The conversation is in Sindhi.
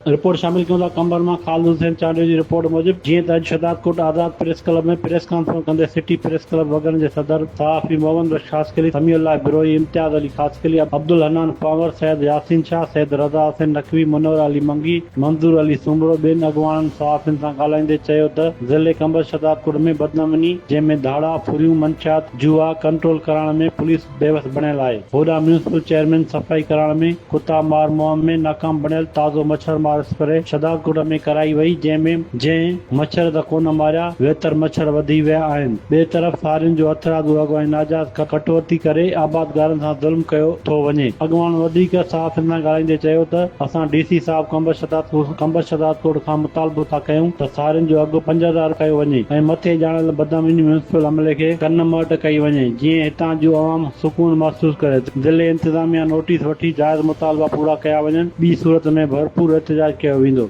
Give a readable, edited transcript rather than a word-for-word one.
رپورٽ شامل ڪيون ٿا قمبر مان خالد حسين چانڊيو جي رپورٽ موجب جيئن ته اڄ Shahdadkot Azad press club ۾ press conference ڪندي سٽي پريس ڪلب وڳڻ جي صدر صحافي محمد بخش خاصخيلي، سميع الله بروهي، امتياز علي خاصخيلي، عبدالحنان پنهور، سيد ياسين شاهه، سيد رضا حسين نقوي، منور علي منگي، منظور علي سومرو ٻين اڳواڻن صحافين سان ڳالهائيندي چيو ته ضلعي قمبر شهدادڪوٽ ۾ بدامني جنهن ۾ ڌاڙا، ڦريون، منشيات، جوا ڪنٽرول ڪرائڻ ۾ پوليس بيوس بڻيل آهي. هوڏانهن ميونسپل چيئرمين صفائي ڪرائڻ ۾ ڪتا مار مهم ۾ ناڪام بڻيل تازو مڇر مار اسپري شھدادڪوٽ ۾ ڪرائي وئي جنهن ۾ جنهن مڇر ته ڪونه ماريا ويتر مڇر وڌي ويا آهن. ٻئي طرف سارين جو هٿرادو اغوا ۽ ناجائز ڪٽوتي ڪري آبادگارن سان ظلم ڪيو ٿو وڃي. اڳواڻن وڌيڪ صحافين سان ڳالهائيندي چيو ته اسان ڊي سي صاحب قمبر شھدادڪوٽ کان مطالبو ٿا ڪيون ته سارين جو اگهه 5000 ڪيو وڃي ۽ مٿي ڄاڻايل بدامني ميونسپل عملي کي ڪن مهٽ ڪئي وڃي جيئن هتان جو عوام سڪون محسوس ڪري، ضلعي انتظاميا نوٽيس وٺي جائز مطالبا پورا ڪيا وڃن ٻي صورت ۾ ڀرپور احتجاج ڪيو ويندو.